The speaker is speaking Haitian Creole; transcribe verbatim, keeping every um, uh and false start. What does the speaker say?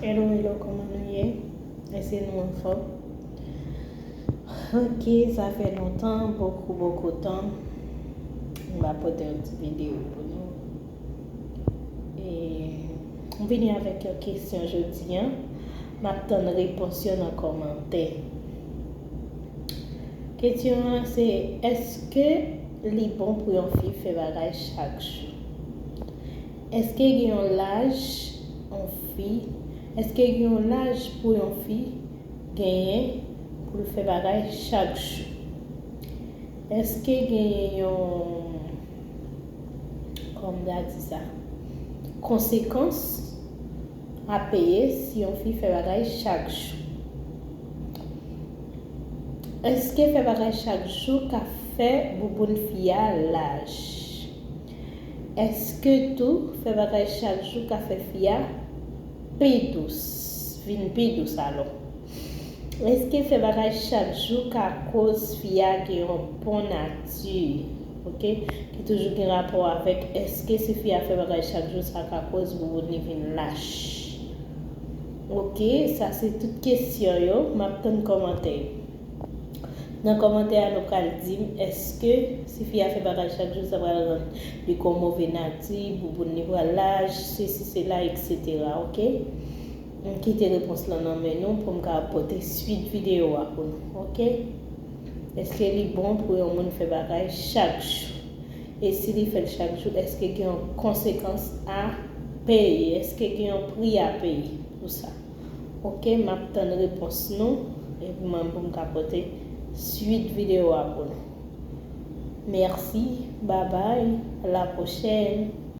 Hello, hello, kòman nou ye? Èske nou anfòm? Ok, sa fè lontan, bokou, bokou tan. M pa pote yon ti videyo pou nou. E m vini avèk yon kesyon jodi a. M ap tann repons yo nan kòmantè. Kesyon an se, èske li bon pou yon fi fè bagay chak jou? Èske gen yon laj yon fi, èske gen yon laj pou yon fi genyen pou l fè bagay chak jou? Èske genyen yon, kòman m ta di sa, konsekans a peye si yon fi fè bagay chak jou? Èske fè bagay chak jou ka fè bouboun fi a laj? Èske tou fè bagay chak jou ka fè fi a pi dous, vin pi dous alò? Èske fè bagay chak jou ka koz fi a gen yon bon nati, ok, ki toujou gen rapò avèk èske si fi a fè bagay chak jou, sa ka koz bouboun li vin lach? Ok, sa se tout kesyon yo. M ap tann kòmantè yo. Nan kòmantè a, nou pral di m èske si fi a fè bagay chak jou, sa pral rann li gon move nati, bouboun li pral laj, sesi, sela, etsetera, ok? M kite repons lan nan men nou pou m ka pote swit videyo a pou nou, ok? Èske li bon pou yon moun fè bagay chak jou? E si li fè l chak jou, èske gen yon konsekans a peye? Èske gen yon pri a peye pou sa? Ok, m ap tann repons nou epi mwen pou m ka pote swit videyo a pou nou. Mèsi, babay, a la pwochèn.